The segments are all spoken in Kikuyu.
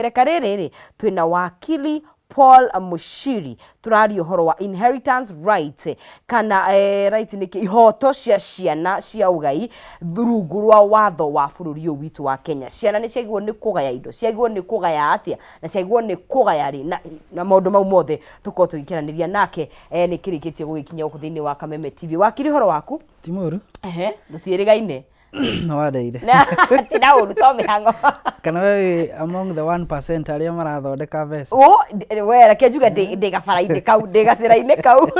Reka rĩrĩ rĩ, twĩna wakili Paul Mushiri, tũraria ũhoro wa inheritance rights kana right nĩkĩ, ihoto cia ciana cia ũgai rungu rwa watho wa bũrũri ũyũ witũ wa Kenya. Ciana nĩ ciagĩrĩirwo nĩ kũgaya indo, ciagĩrĩirwo nĩ kũgaya atĩa na ciagĩrĩirwo nĩ kũgaya rĩ, na maũndũ mau mothe tũkorwo tũgĩkĩaranĩria nake. Nĩ kĩrĩkĩtie gũgĩkinya gũkũ thĩinĩ wa Kameme TV. Wakiri, ũhoro waku? Ti mũru. Ehe, tũtiĩrĩgaine. Nĩ wandeire. Ti na ũru to mĩhang'o. Kana we wĩ among the 1% arĩa marathondeka mbeca? We reke njuge ndĩ gabara-inĩ kau, ndĩ gacĩra-inĩ kau.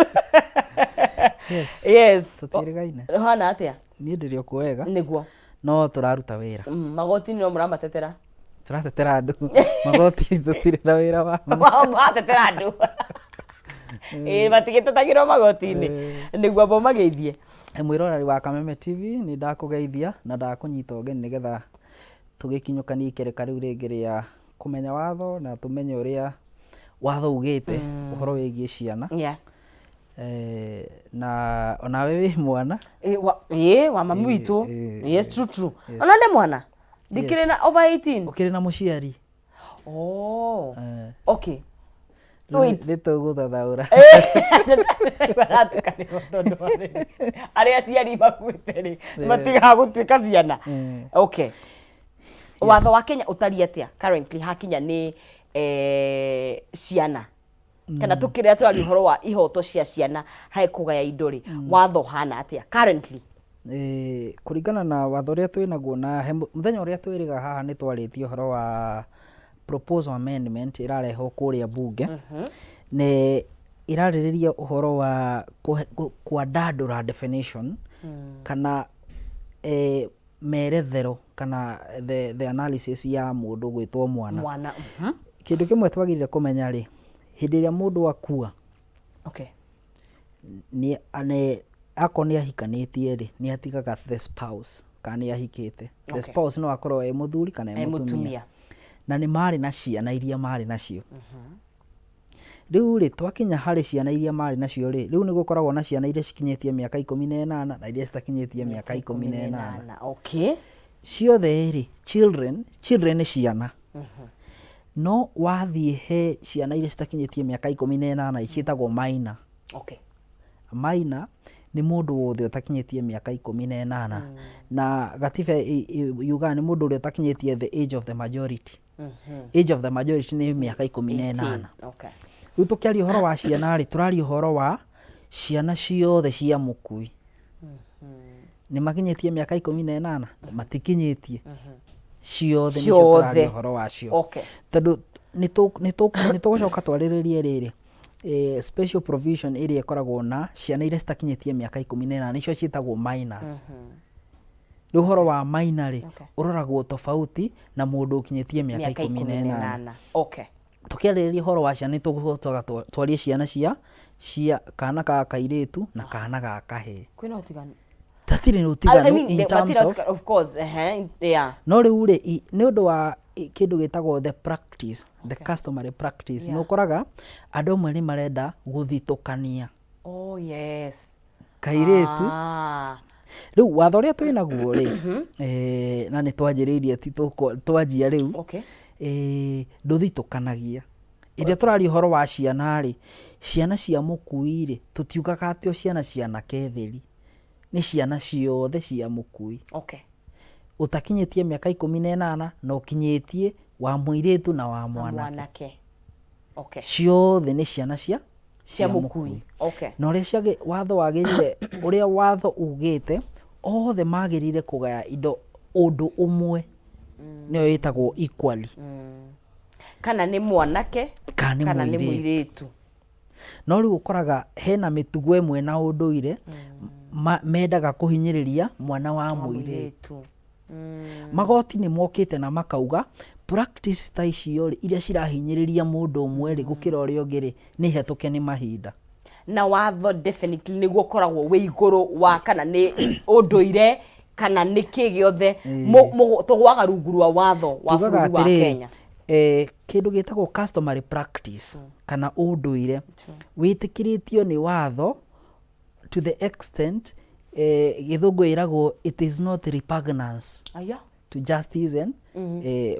Yes. Yes. Tũtiĩrĩgaine. Ũhana atĩa? Niĩ ndĩrĩ o kuo wega. Nĩguo. No tũraruta wĩra. Magoti no mũramatetera. Tũratetera andũ. Magoti tũtirĩ na wĩra wamo. Mũratetera andũ. Ĩĩ, matigĩtetagĩrwo magoti-inĩ. Nĩguo amba ũmageithie. Mwĩroreri wa Kameme TV, nĩ ndakũgeithia na ndakũnyita ũgeni nĩgetha tũgĩkinyũkanie ikereka rĩu rĩngĩ rĩa kũmenya watho na tũmenye ũrĩa watho ugĩte ũhoro wĩgiĩ ciana. Na onawe wĩ mwana. Ĩĩ, wa mami witũ. Yes, true, true. Ona ndĩ mwana? Ndikĩrĩ na over 18? Ũkĩrĩ na mũciari. Oh. Okay. Wait. Nĩ tũgũthathaũra. Baratukanĩrwo tondũ wa rĩrĩ, arĩa aciari makuĩte rĩ, matigaga gũtuĩka ciana. Okay. Watho wa Kenya ũtariĩ atĩa currently hakinya nĩ ciana? Kana tũkĩrĩa tũraria ũhoro wa ihoto cia ciana harĩ kũgaya indo rĩ, watho ũhana atĩa currently? Kũringana na watho ũrĩa twĩ naguo na he mũthenya ũrĩa twĩrĩga haha nĩ twarĩtie ũhoro wa proposal amendment ĩrarehwo kũrĩa bunge nĩ ĩrarĩrĩria ũhoro wa kwandandũra definition kana merethero kana the analysis ya mũndũ gwĩtwo mwana. Mwana. Kĩndũ kĩmwe twagĩrĩire kũmenya rĩ, hĩndĩ ĩrĩa mũndũ akua, nĩ akorwo nĩ ahikanĩtie rĩ, nĩ atigaga the spouse kana nĩ ahikĩte. The spouse no akorwo e mũthuri kana e E mũtumia. Mũtumia. Na nĩ marĩ na ciana iria marĩ nacio. Rĩu rĩ, twakinya harĩ ciana iria marĩ nacio rĩ, rĩu nĩ gũkoragwo na ciana iria cikinyĩtie mĩaka 18 na iria citakinyĩtie mĩaka 18. Ciothe rĩ, children, children nĩ ciana. No wathiĩ he ciana iria citakinyĩtie mĩaka 18 ciĩtagwo minor. Minor nĩ mũndũ wothe ũtakinyĩtie mĩaka 18. Na gatiba yugaga nĩ mũndũ ũrĩa ũtakinyĩtie the age of the majority. Age of the majority nĩ mĩaka 18. 18. Rĩu tũkĩaria ũhoro wa ciana rĩ, tũraria ũhoro wa ciana ciothe cia mũkui. Nĩ makinyĩtie mĩaka 18? Matikinyĩtie. Ciothe nĩcio tũraria Ciothe. ũhoro wacio. Tondũ nĩ tũgũcoka twarĩrĩrie rĩrĩ, special provision ĩrĩa ĩkoragwo na ciana iria citakinyĩtie mĩaka 18, nĩcio ciĩtagwo minors. Rĩu ũhoro wa minor rĩ, ũroragwo tofauti na mũndũ ũkinyĩtie mĩaka Mĩaka ikũmi ikũmi na na ĩnana. ĩnana. Tũkĩarĩrĩria ũhoro wa ciana nĩ tũgũcoka twarie ciana cia kana ga kairĩtu na kana ga kahĩĩ. Kwĩna ũtiganu? Hatirĩ I ũtiganu mean, in terms matirĩ of ũtiganu, of course, ehe, yeah. No rĩu rĩ, nĩ ũndũ wa kĩndũ gĩtagwo the practice, the customary practice, nĩ ũkoraga andũ amwe nĩ marenda gũthitũkania Oh, yes. kairĩtu. Rĩu watho ũrĩa twĩ naguo rĩ, na nĩ twanjĩrĩirie, ti twanjia rĩu, ndũthitũkanagia. Ĩrĩa tũraria ũhoro wa ciana rĩ, ciana cia mũkui rĩ, tũtiugaga atĩ o ciana cia anake theri, nĩ ciana ciothe cia mũkui. Ũtakinyĩtie mĩaka 18 na ũkinyĩtie, wa mũirĩtu na wa mwanake. Mwanake. Ciothe nĩ ciana cia Cia mũkui. Na ũrĩa watho wagĩrĩire, ũrĩa watho ugĩte, othe magĩrĩire kũgaya indo ũndũ ũmwe, nĩyo ĩtagwo equally. Kana nĩ mwanake kana nĩ kana nĩ mũirĩtu. Mũirĩtu. No rĩu ũkoraga hena mĩtugo ĩmwe na ũndũire mendaga kũhinyĩrĩria mwana wa mũirĩtu. Mũirĩtu. Magoti nĩ mokĩte na makauga practice ta icio rĩ, iria cirahinyĩrĩria mũndũ ũmwe rĩ gũkĩra ũrĩa ũngĩ rĩ, nĩ hetũke nĩ mahinda. Na watho definitely nĩguo ũkoragwo wĩ igũrũ wa kana nĩ ũndũire kana nĩ kĩ gĩothe, tũgwaga rungu rwa watho wa Tugaga bũrũri wa atĩrĩrĩ, Kenya. Kĩndũ gĩtagwo customary practice kana ũndũire wĩtĩkĩrĩtio nĩ watho to the extent, gĩthũngũ ĩragwo it is not repugnance. Aya. to justice and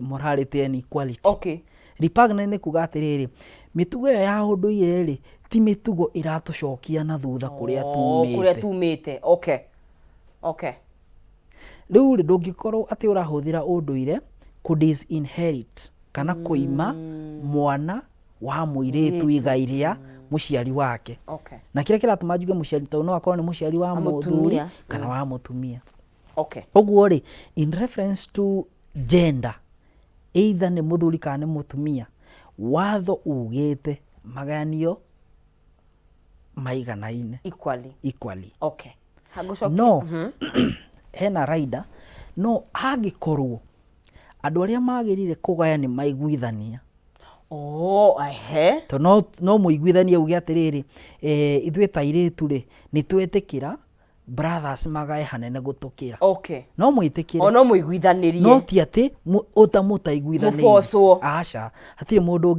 morality and equality. Repugnant nĩ kuga atĩrĩrĩ, mĩtugo ĩyo ya ũndũire rĩ, ti mĩtugo ĩratũcokia na thutha kũrĩa Oh, kũrĩa tumĩte. Tumĩte, okay. Rĩu rĩ, ndũngĩkorwo atĩ ũrahũthĩra ũndũire kũ disinherit kana kũima mwana wa mũirĩtu igai rĩa mũciari wake. Na kĩrĩa kĩratũma njuge mũciari, tondũ no akorwo nĩ mũciari wa wa mũthuri mũtumia. Kana wa mũtumia. Ũguo rĩ, in reference to gender, either nĩ mũthuri kana nĩ mũtumia, watho ugĩte magayanio maiganaine. Equally. Equally. Okay. Hagũcokia. No hena rider, no angĩkorwo andũ arĩa magĩrĩire kũgaya nĩ maiguithania. Oh, ehe. To no mũiguithanie uge atĩrĩrĩ, ithuĩ ta airĩtu rĩ, nĩ twetĩkĩra brothers magae hanene gũtũkĩra. No mwĩtĩkĩre. O no mũiguithanĩrie. No ti atĩ ũtamũtaiguithanĩirie. Mũbocwo. Aca, hatirĩ mũndũ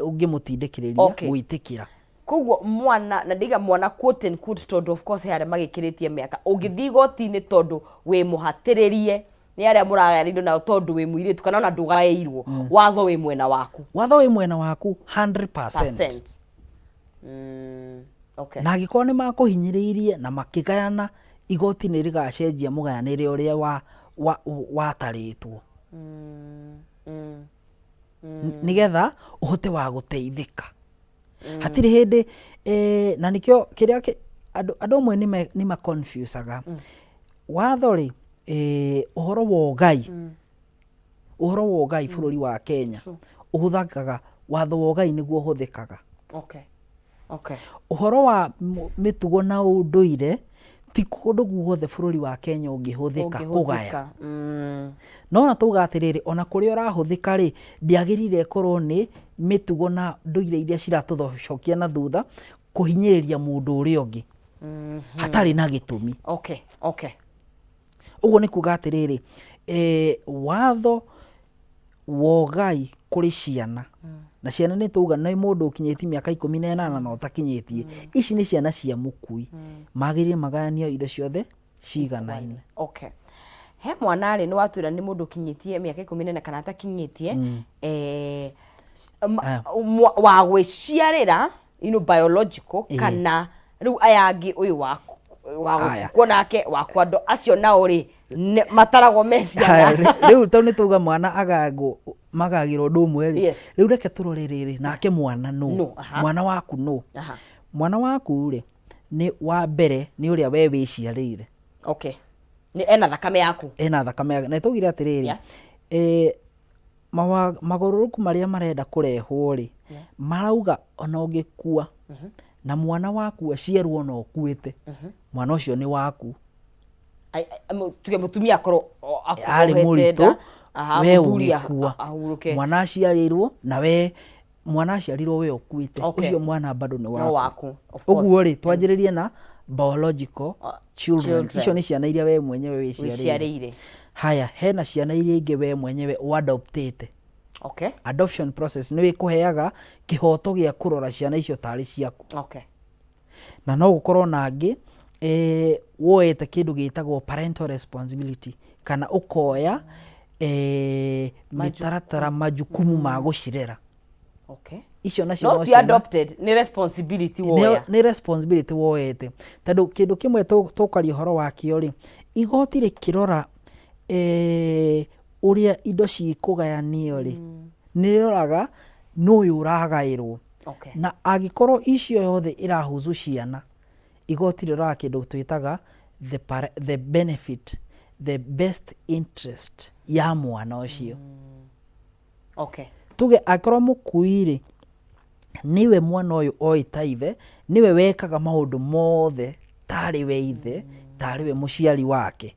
ũngĩmũtindĩkĩrĩria gwĩtĩkĩra. Koguo mwana, na ndiga mwana quote and quote, tondũ of course he arĩa magĩkĩrĩtie mĩaka, ũngĩthiĩ igoti-inĩ tondũ wĩ mũhatĩrĩrie nĩ arĩa mũragayanĩirwo nao tondũ wĩ mũirĩtu kana ona ndũgaĩirwo, watho wĩ mwena waku. Watho wĩ mwena waku 100%. Percent. Okay. Na angĩkorwo nĩ makũhinyĩrĩirie na makĩgayana, igoti nĩ rĩgacenjia mũgayanĩre ũrĩa watarĩtwo. Nĩgetha ũhote wa gũteithĩka. Hatirĩ hĩndĩ na nĩkĩo kĩrĩa andũ amwe nĩ ma-confusaga. Watho rĩ, ũhoro wa ũgai, ũhoro wa ũgai bũrũri wa Kenya ũhũthĩkaga, watho wa ũgai nĩguo ũhũthĩkaga. Ũhoro wa mĩtugo na ũndũire ti kũndũ guothe bũrũri wa Kenya ũngĩhũthĩka kũgaya. Ũngĩhũthĩka. No ona tauga atĩrĩrĩ, ona kũrĩa ũrahũthĩka rĩ, ndĩagĩrĩire ĩkorwo nĩ mĩtugo na ndũire iria ciratũcokia na thutha kũhinyĩrĩria mũndũ ũrĩa ũngĩ hatarĩ na gĩtũmi. Ũguo nĩ kuga atĩrĩrĩ, watho wa ũgai kũrĩ ciana, na ciana nĩ tauga nĩ mũndũ ũkinyĩtie mĩaka 18 na ũtakinyĩtie, ici nĩ ciana cia mũkui, magĩrĩire magayanio indo ciothe ciganaine. Okay. He mwana rĩ, nĩ watwĩra nĩ mũndũ ũkinyĩtie mĩaka 14 kana atakinyĩtie, wa gwĩciarĩra, biological, kana rĩu aya angĩ, ũyũ wa Aya. gũkua nake wa andũ acio nao rĩ, mataragwo me Haya, ciana? Rĩu tondũ nĩ tauga mwana agagwo magagĩra ũndũ ũmwe rĩ, rĩu reke tũrore rĩrĩ, nake mwana nũ? Nũ, aha. Mwana waku nũ? Mwana waku rĩ, nĩ wa mbere nĩ ũrĩa we wĩciarĩire. Okay, nĩ ena thakame yaku. Ena thakame yake. Na twaugire atĩrĩrĩ, magarũrũku marĩa marenda kũrehwo rĩ, marauga ona ũngĩkua na mwana waku aciarwo ona ũkuĩte, mwana ũcio nĩ waku. Tuge mũtumia akorwo arĩ akuohete mũritũ, nda, aha, we mũthuri ũgĩkua, ahurũke. Mwana aciarĩirwo na we mwana aciarirwo we ũkuĩte, ũcio mwana bado nĩ no waku. Waku, of course. Ũguo rĩ, twanjĩrĩrie na biological children. Children. Icio nĩ ciana iria we mwenyewe wĩciarĩire. Wĩciarĩire. Haya, hena ciana iria ingĩ we mwenyewe ũadoptĩte. Adoption process nĩ ĩkũheaga kĩhoto gĩa kũrora ciana icio tarĩ ciaku. Na no gũkorwo na angĩ woete kĩndũ gĩtagwo parental responsibility, kana ũkoya mĩtaratara, majukumu ma gũcirera. Icio nacio no no ti ciana adopted, nĩ responsibility woya. Nĩ responsibility woete, tondũ kĩndũ kĩmwe tũkwaria ũhoro wakĩo rĩ, igoti rĩkĩrora ũrĩa indo cikũgayanio rĩ, nĩ rĩroraga nũ ũyũ ũragaĩrwo. Na angĩkorwo icio yothe ĩrahusu ciana, igoti rĩroraga kĩndũ twĩtaga the benefit, the best interest ya mwana ũcio. Tuge angĩkorwo mũkui rĩ, nĩwe mwana ũyũ oĩ ta ithe, nĩwe wekaga maũndũ mothe tarĩ we ithe, tarĩ we mũciari wake,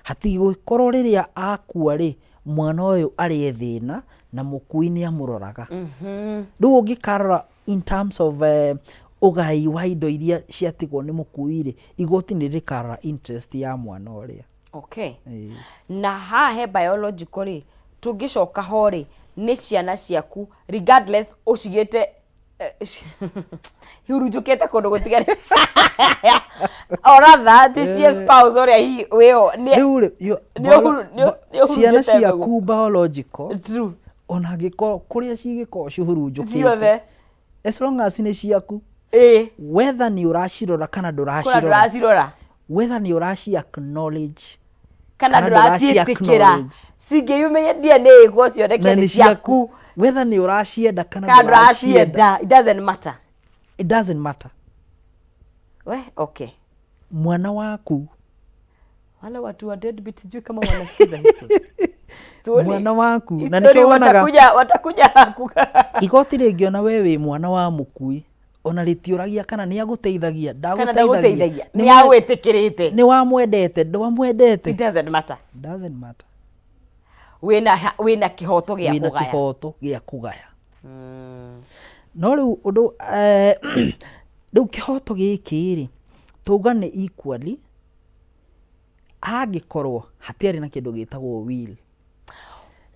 hatigũkorwo rĩrĩa akua rĩ, mwana ũyũ arĩe thĩna na mũkui nĩ amũroraga. Rĩu ũngĩkarora in terms of ũgai wa indo iria ciatigwo nĩ mũkui rĩ, igoti nĩ rĩkarora interest ya mwana ũrĩa. Ĩĩ. Na haha he biological rĩ, tũngĩcoka ho rĩ, nĩ ciana ciaku regardless ũcigĩte. Ihurunjũkĩte kũndũ gũtigane oratha ti cia spouse ũrĩa hihi wĩho Rĩu rĩ, nĩ ciana ũhurunjĩte mbegũ. Ciaku biological, True. ona angĩkorwo kũrĩa cigĩkorwo cihurunjũkĩte, ciothe, as long as nĩ ciaku, whether nĩ ũracirora kana kũra ndũracirora, ndũracirora, whether nĩ ũraci acknowledge kana kana ndũraci ndũraciĩtĩkĩra, acknowledge. Cingĩyumĩria DNA ĩkwo cioneke na nĩ nĩ ciaku, ciaku, whether nĩ ũracienda kana kana ndũracienda, ndũracienda, it doesn't matter. It doesn't matter. We okay. Mwana waku. Wale watu wa deadbeat, sijui kama wanasikiza hii story. Mwana waku Hii na story nĩkĩo wonaga watakuja igoti rĩngĩona we wĩ mwana wa mũkui, ona rĩtiũragia kana nĩ agũteithagia, kana ndagũteithagia, ndagũteithagia, nĩ nĩ agwĩtĩkĩrĩte, nĩ wamwendete, ndwamwendete, it doesn't matter. Doesn't matter. Wĩna kĩhoto gĩa Wĩna kũgaya. Kĩhoto gĩa kũgaya. No rĩu ũndũ rĩu kĩhoto gĩkĩ rĩ, tauga nĩ equally angĩkorwo hatiarĩ na kĩndũ gĩtagwo will.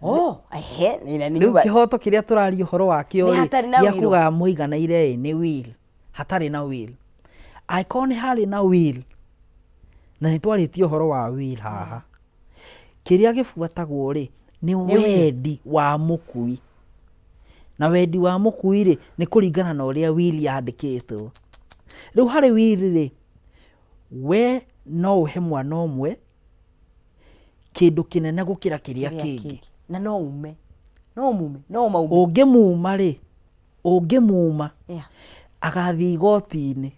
Oh, ehe, nĩ Rĩu kĩhoto kĩrĩa tũraria ũhoro wakĩo Nĩ rĩ, hatarĩ na gĩa will. Kũgaya mũiganaire ĩ, nĩ will, hatarĩ na will. Angĩkorwo nĩ harĩ na will, na nĩ twarĩtie ũhoro wa will haha, kĩrĩa gĩbuatagwo rĩ, nĩ will. Wendi wa mũkui, na wendi wa mũkui rĩ, nĩ kũringana na ũrĩa will yandĩkĩtwo. Rĩu harĩ will rĩ, we no ũhe mwana ũmwe kĩndũ kĩnene gũkĩra kĩrĩa kĩngĩ. Na no ume, no mume, no maume. Ũngĩmuma rĩ, ũngĩmuma, agathiĩ igoti-inĩ,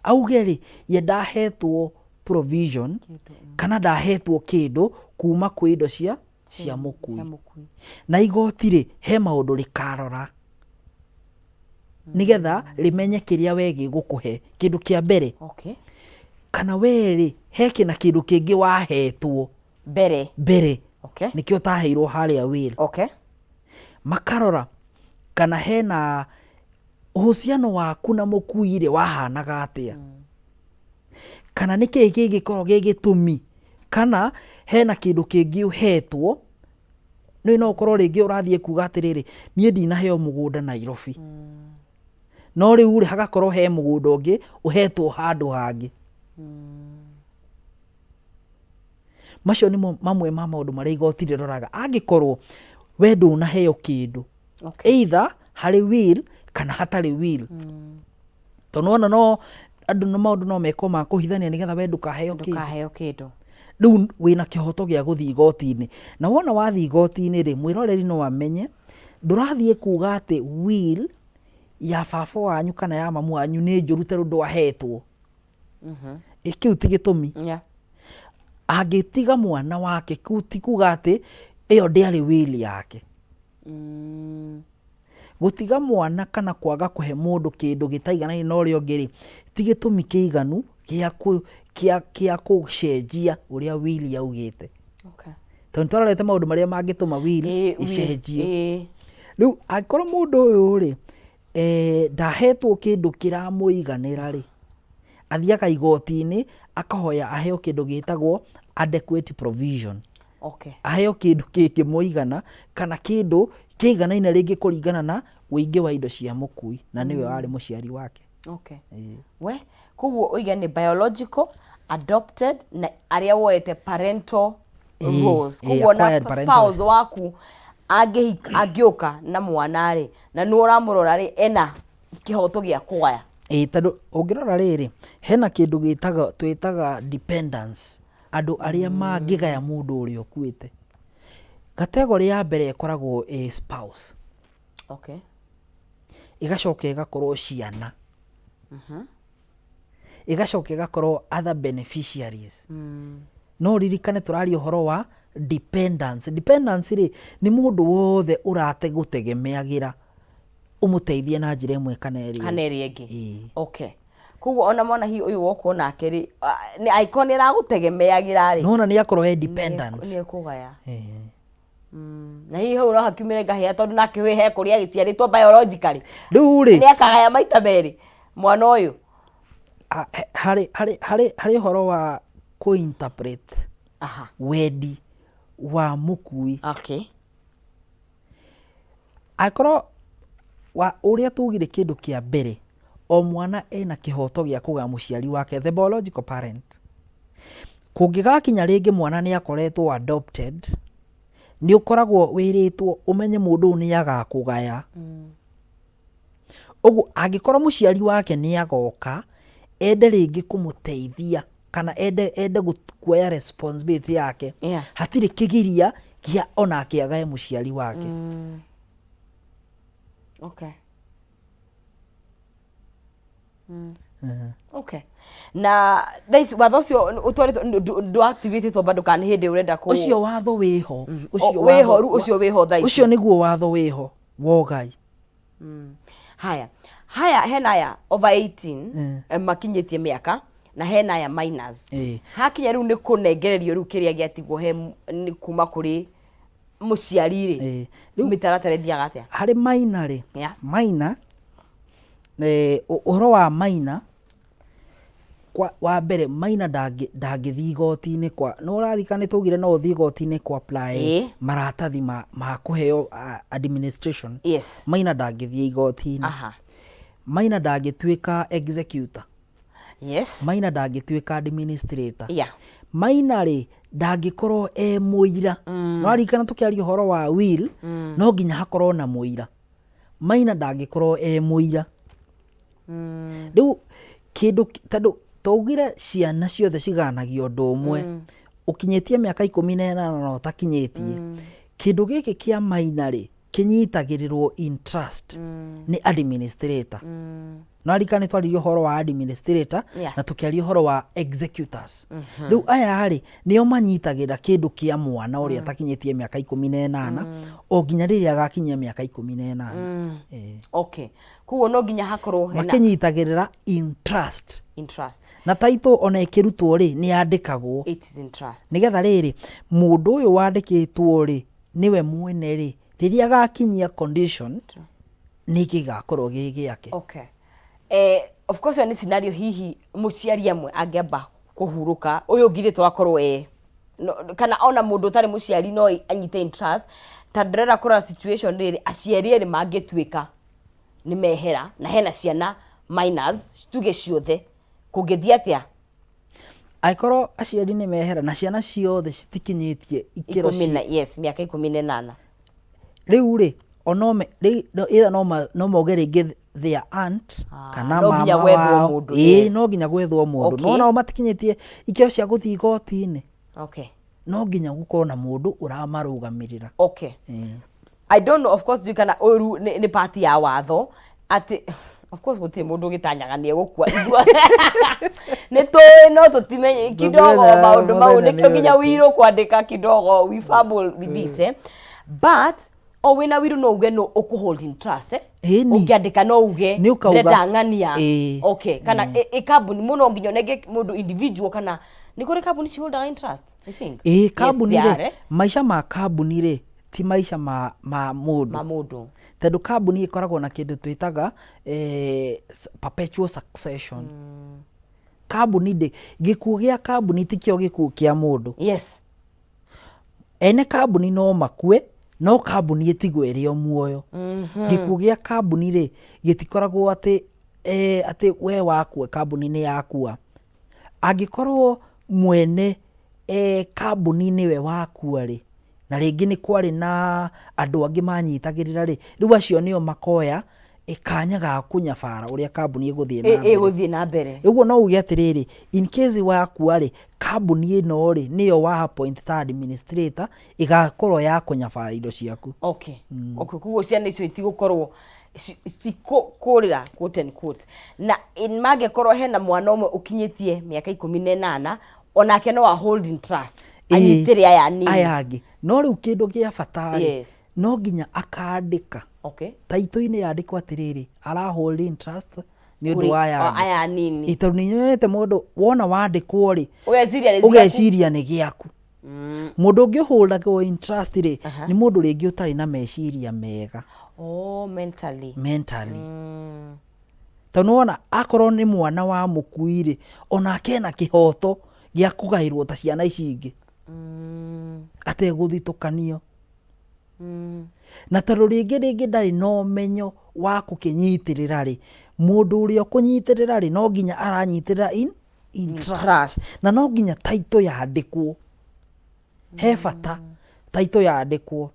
auge rĩ, ye ndahetwo provision kana ndahetwo kĩndũ kuma kwĩ indo cia mũkui. Cia mũkui. Na igoti rĩ, he maũndũ rĩkarora nĩgetha rĩmenye kĩrĩa we gĩgũkũhe. Kĩndũ kĩa mbere, kana we rĩ, he kĩna kĩndũ kĩngĩ wahetwo mbere, mbere, nĩkĩo ũtaheirwo harĩa will. Makarora kana hena uhusiano waku na mũkui rĩ, wahanaga atĩa, kana nĩ kĩĩ kĩngĩkorwo gĩ gĩtũmi, kana hena kĩndũ kĩngĩ ũhetwo. Nĩ no ũkorwo rĩngĩ ũrathiĩ kuga atĩrĩrĩ, niĩ ndinaheo mũgũnda Nairobi, no rĩu rĩ, hagakorwo he mũgũnda ũngĩ ũhetwo handũ hangĩ. Macio nĩmo mamwe ma maũndũ marĩa igoti rĩroraga angĩkorwo we ndũnaheo kĩndũ, either harĩ will kana hatarĩ will, tondũ wona no andũ no maũndũ no mekwo ma kũhithania nĩgetha we ndũkaheo kĩndũ. Ndũkaheo kĩndũ. Rĩu wĩna kĩhoto gĩa gũthiĩ igoti-inĩ, na wona wathiĩ igoti-inĩ rĩ, mwĩroreri no amenye ndũrathiĩ kuga atĩ will ya baba wanyu kana ya mamu wanyu nĩ njũru tondũ ndwahetwo. Ĩ, kĩu ti gĩtũmi. Angĩtiga mwana wake, kĩu ti kuga atĩ ĩyo ndĩarĩ will yake. Gũtiga mwana kana kwaga kũhe mũndũ kĩndũ gĩtaiganaine na ũrĩa ũngĩ rĩ, ti gĩtũmi kĩiganu gĩa kũcenjia ũrĩa will yaugĩte, tondũ nĩ twarorete maũndũ marĩa mangĩtũma will Will, ĩcenjio. Rĩu angĩkorwo mũndũ ũyũ rĩ, ndahetwo kĩndũ kĩramũiganĩra rĩ, athiaga igoti-inĩ akahoya aheo kĩndũ gĩtagwo adequate provision, aheo kĩndũ kĩngĩmũigana kana kĩndũ kĩiganaine rĩngĩ kũringana na ũingĩ wa indo cia mũkui, na nĩwe warĩ mũciari wake. Ĩĩ. We koguo ũige nĩ biological, adopted na arĩa woete parental roles. Koguo na Acquired parental. Spouse waku angĩũka na mwana rĩ, na nĩ ũramũrora rĩ, ena kĩhoto gĩa kũgaya. Ĩĩ, tondũ ũngĩrora rĩrĩ, hena kĩndũ gĩtaga twĩtaga dependants, andũ arĩa mangĩgaya mũndũ ũrĩa ũkuĩte. Category ya mbere ĩkoragwo ĩ spouse, ĩgacoka ĩgakorwo ciana, ĩgacoka ĩgakorwo other beneficiaries. No ririkane tũraria ũhoro wa dependants. Dependants rĩ, nĩ mũndũ wothe ũrategũtegemeagĩra ũmũteithie na njĩra ĩmwe kana ĩrĩa kana ĩrĩa ĩngĩ. Ĩĩ. Okay, koguo ona mwana hihi ũyũ wokwo nake rĩ, nĩ angĩkorwo nĩ aragũtegemeagĩra rĩ, nona nĩ akorwo e dependent. Nĩ ekũgaya. Ĩĩ. Na hihi hau no hakiumĩre ngahĩa, tondũ nake wĩ he kũrĩa agĩciarĩtwo biologically, Rĩu rĩ, nĩ akagaya maita merĩ mwana ũyũ. Harĩ ũhoro wa kũ-interpret wendi wa mũkui. Angĩkorwo Wa ũrĩa tugire kĩndũ kĩa mbere, o mwana ena kĩhoto gĩa kũgaya mũciari wake, the biological parent. Kũngĩgakinya rĩngĩ mwana nĩ akoretwo adopted, nĩ ũkoragwo wĩrĩtwo ũmenye mũndũ ũyũ nĩ agakũgaya. Ũguo angĩkorwo mũciari wake nĩ agoka, ende rĩngĩ kũmũteithia kana ende ende kuoya responsibility yake, hatirĩ kĩgiria kĩa onake agae mũciari wake. Okay, na thaa ici watho ũcio ũtwarĩtwo ndũ-activate-ĩtwo bado kana nĩ hĩndĩ ũrenda kũ Ũcio watho wĩho. Ũcio wĩho rĩu, ũcio wĩho thaa ici. Ũcio nĩguo watho wĩho wa ũgai. Haya, haya, hena aya over 18 makinyĩtie mĩaka na hena aya minors. Hakinya rĩu nĩ kũnengererio rĩu kĩrĩa gĩatigwo he nĩ kuma kũrĩ mũciari rĩ, Rĩu mĩtaratara ĩthiaga atĩa? Harĩ minor rĩ, minor, ũhoro wa minor, kwa wa mbere minor ndangĩthiĩ igoti-inĩ kwa, nĩ ũraririkana nĩ twaugire no ũthiĩ igoti-inĩ kũ apply maratathi ma kũheo administration. Minor ndangĩthiĩ igoti-inĩ. Minor ndangĩtuĩka executor. Minor ndangĩtuĩka administrator. Minor rĩ, ndangĩkorwo e mũira. Mm. No aririkana tũkĩaria ũhoro wa will, no nginya hakorwo na mũira. Minor ndangĩkorwo e mũira. Rĩu kĩndũ tondũ twaugire ciana ciothe ciganagio ũndũ ũmwe, ũkinyĩtie mĩaka 18 na ũtakinyĩtie, kĩndũ gĩkĩ kĩa minor rĩ, kĩnyitagĩrĩrwo in trust nĩ administrator. No aririkana nĩ twaririe ũhoro wa administrator na tũkĩaria ũhoro wa executors. Rĩu aya rĩ, nĩo manyitagĩrĩra kĩndũ kĩa mwana ũrĩa ũtakinyĩtie mĩaka 18 o nginya rĩrĩa agakinyia mĩaka 18. Okay, koguo no nginya hakorwo hena Makĩnyitagĩrĩra in trust. In trust. Na title ona ĩkĩrutwo rĩ, nĩ yandĩkagwo. It is in trust. Nĩgetha rĩrĩ, mũndũ ũyũ wandĩkĩtwo rĩ, nĩwe mwene rĩ, rĩrĩa agakinyia condition, nĩ gĩgakorwo gĩ gĩake. Okay, of course ĩyo nĩ scenario hihi mũciari amwe angĩamba kũhurũka, ũyũ ũngĩ rĩ twakorwo no, kana ona mũndũ ũtarĩ mũciari no anyite in trust. Ta ndĩrenda kũrora situation rĩrĩ, aciari erĩ mangĩtuĩka nĩ mehera na hena ciana minors, tuge ciothe, kũngĩthiĩ atĩa? Angĩkorwo aciari nĩ mehera na ciana ciothe citikinyĩtie ikĩro 10 na, yes, mĩaka 18. Rĩu rĩ, onome either no mauge rĩngĩ their aunt kana no nginya mama gwethwo wao. Mũndũ, No nginya gwethwo mũndũ. No nao matikinyĩtie ikĩro cia gũthiĩ igoti-inĩ. No nginya gũkorwo na mũndũ ũramarũgamĩrĩra. I don't know, of course ndiũĩ kana ũru nĩ part ya watho atĩ of course gũtirĩ mũndũ ũgĩtanyaga nĩ egũkua. Nĩ tũĩ no tũtimenye kidogo Tũtimenyaga maũndũ mau, mũthenya nĩkĩo nĩ nginya ũrĩkũ. will kwandĩka kidogo we fumble with it, But o wĩna will no uge no ũkũ hold in trust, eh? Ĩni. Ũngĩandĩka no uge Nĩ ũkauga. ndĩrenda ng'ania. Okay, kana ĩ kambuni mũno nginya ũnenge mũndũ individual, kana nĩ kũrĩ kambuni ci holdaga in trust, I think. Ĩĩ, kambuni Yes, there rĩ, are, eh? maica ma kambuni rĩ, ti maica ma mũndũ. Ma mũndũ. Tondũ kambuni ĩkoragwo na kĩndũ twĩtaga perpetual succession. Kambuni ndĩ, gĩkuũ gĩa kambuni tikĩo gĩkuũ kĩa mũndũ. Ene kambuni no makue, no kambuni ĩtigwo ĩrĩ o muoyo. Gĩkuũ gĩa kambuni rĩ, gĩtikoragwo atĩ atĩ we wakua kambuni nĩ yakua. Angĩkorwo mwene kambuni nĩwe wakua rĩ, na rĩngĩ nĩ kwarĩ na andũ angĩ manyitagĩrĩra rĩ, rĩu acio nĩo makoya kanya ga kũnyabara ũrĩa kambuni ĩgũthiĩ na mbere. Ĩgũthiĩ na mbere. Ũguo no uge atĩrĩrĩ, in case wakua rĩ, kambuni ĩno rĩ, nĩyo wa appoint ta administrator, ĩgakorwo ya kũnyabara indo ciaku. Okay, koguo ciana icio itigũkorwo citikũrĩra, quote and quote, na mangĩkorwo hena mwana ũmwe ũkinyĩtie mĩaka 18, onake no a hold in trust, anyitĩre aya anini. Aya angĩ. No rĩu kĩndũ gĩa bata rĩ, no nginya akandĩka. Taitũ-inĩ yandĩkwo atĩrĩrĩ, ara hold in trust nĩ ũndũ Kũrĩ wa aya o angĩ. aya anini. Ĩ, tondũ nĩ nyonete mũndũ wona wandĩkwo rĩ, ũgeciria nĩ ciaku. Ũgeciria nĩ gĩaku. Mũndũ ũngĩ ũhũragwo in trust rĩ, nĩ mũndũ rĩngĩ ũtarĩ na meciria mega. Oh, mentally. Mentally. Tondũ nĩwona akorwo nĩ mwana wa mũkui rĩ, onake ena kĩhoto gĩa kũgaĩrwo ta ciana ici ingĩ ategũthitũkanio. Na tondũ rĩngĩ ndarĩ na ũmenyo wa kũkĩnyitĩrĩra rĩ, mũndũ ũrĩa ũkũnyitĩrĩra rĩ, no nginya aranyitĩrĩra in trust. Trust. Na no nginya title yandĩkwo. He bata title yandĩkwo.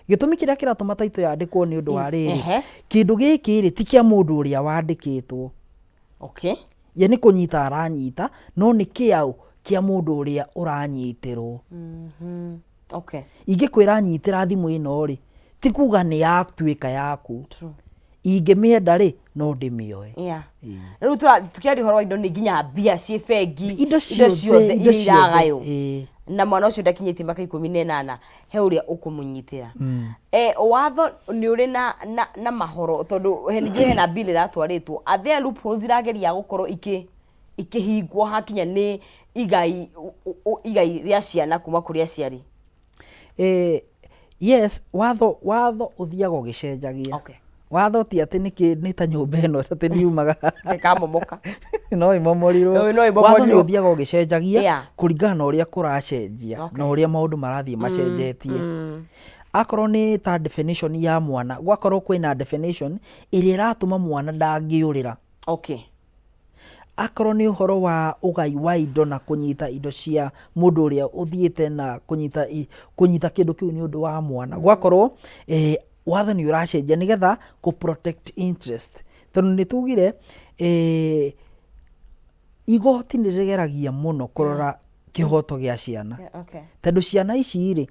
Gĩtũmi kĩrĩa kĩratũma title yandĩkwo nĩ ũndũ wa rĩrĩ, kĩndũ gĩkĩ rĩ, ti kĩa mũndũ ũrĩa wandĩkĩtwo. Ye nĩ kũnyita aranyita, no nĩ kĩaũ? Kĩa mũndũ ũrĩa ũranyitĩrwo. Ingĩkwĩra nyitĩra thimũ ĩno rĩ, ti kuga nĩ yatuĩka yaku. Ingĩmĩenda rĩ, no ndĩmĩoe. Rĩu tũkĩaria ũhoro wa indo nĩ nginya mbia ciĩ bengi, Indo ciothe, ciothe indo iria iragaywo. ciothe. Na mwana ũcio ndakinyĩtie mĩaka 18, he ũrĩa ũkũmũnyitĩra. Watho nĩ ũrĩ na mahoro, tondũ ningĩ hena bill ĩratwarĩtwo. Are there loopholes irageria gũkorwo ikĩhingwo hakinya nĩ igai rĩa ciana kuma kũrĩ aciari? Yes, watho ũthiaga ũgĩcenjagia. Watho ti atĩ nĩ ta nyũmba ĩno atĩ nĩ yumaga. Ĩkamomoka. No ĩmomorirwo. No ĩmomorirwo. Watho nĩ ũthiaga ũgĩcenjagia kũringana na ũrĩa kũracenjia na ũrĩa maũndũ marathiĩ macenjetie. Akorwo nĩ ta definition ya mwana, gwakorwo kwĩna definition ĩrĩa ĩratũma mwana ndangĩũrĩra. Akorwo nĩ ũhoro wa ũgai wa indo na kũnyita indo cia mũndũ ũrĩa ũthiĩte na kũnyita kĩndũ kĩu nĩ ũndũ wa mwana, gwakorwo watho nĩ ũracenjia nĩgetha kũ protect interest. Tondũ nĩ tugire igoti nĩ rĩgeragia mũno kũrora kĩhoto gĩa ciana. Tondũ ciana ici rĩ,